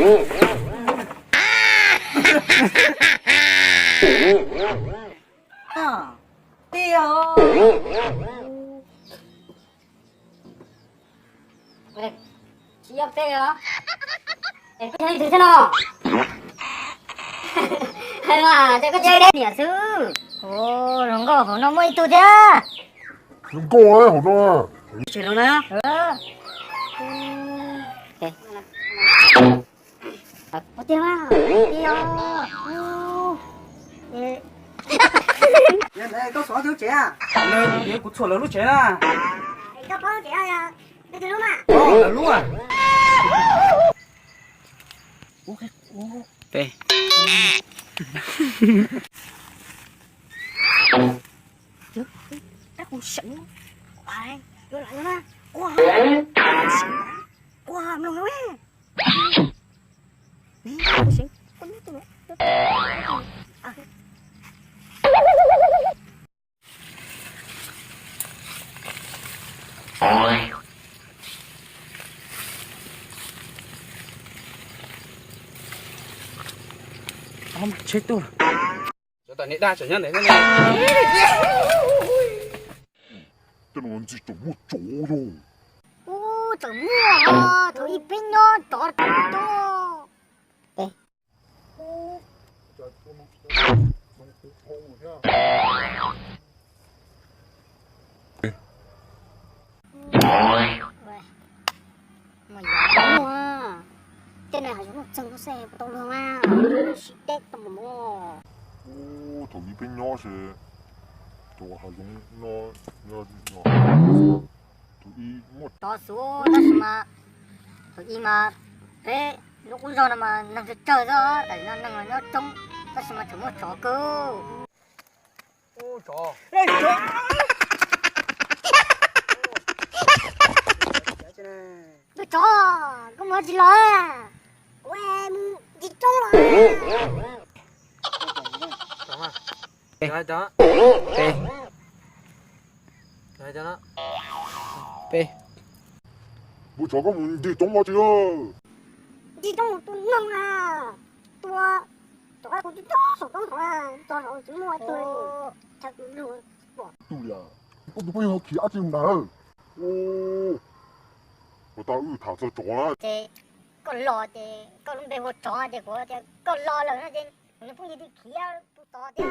Tiag. Tsis yog peb os. Es koj yog leej twg thiab no? Hais mas, ces koj cia li niam xwb. Ua, hluas nkauj hauv no muaj ib tug thiab. Hluas nkauj hauv no. Tsis hluas na. Ua tiag mas, tiag os. Koj xuas tus tsev a? Kuv txhuam lawv lub tsev na. Koj paub lub tsev, lawv lub a? Peb. Tsheb tuaj. Cov tom niam dab tseem nyob ntawd thiab ne. Tej no ntxim tseem muaj tsov yog. Ub, tseem muaj os, thaum ub peb nyob tsov tseem tuaj. Mas yog muaj, tej no hav zoov no txeeg xwb puas tau luag mas, sib teb tau mus. Ub, thaum ub peb nyob ces cov hav zoov no, tus ib muaj tsov xwb tab sis mas thaum ub mas peb lub qub zog no mas neeg tsawg tsawg xwb, tam sim no neeg los nyob coob tab sis mas tseem muaj tsov kawg. Tus tsov, koj mus tsis los, kuv mus tsis tau los. Peb. Peb. Tus tsov, koj mus nti roob ua tsi? Nti roob mus tua noog a, tua tsov, kuv tua saum roob tod, tso saud tsis muaj ib tug li. Tus li, koj tus poj niam khiav dab tsi mus ntag lawm? Ua, tau wb tham txog tsov na. Ces koj los ces koj lub npe hu tsov ces kuv tias koj los lawm no ces nws pheej yog tus khiav tus tod tiag.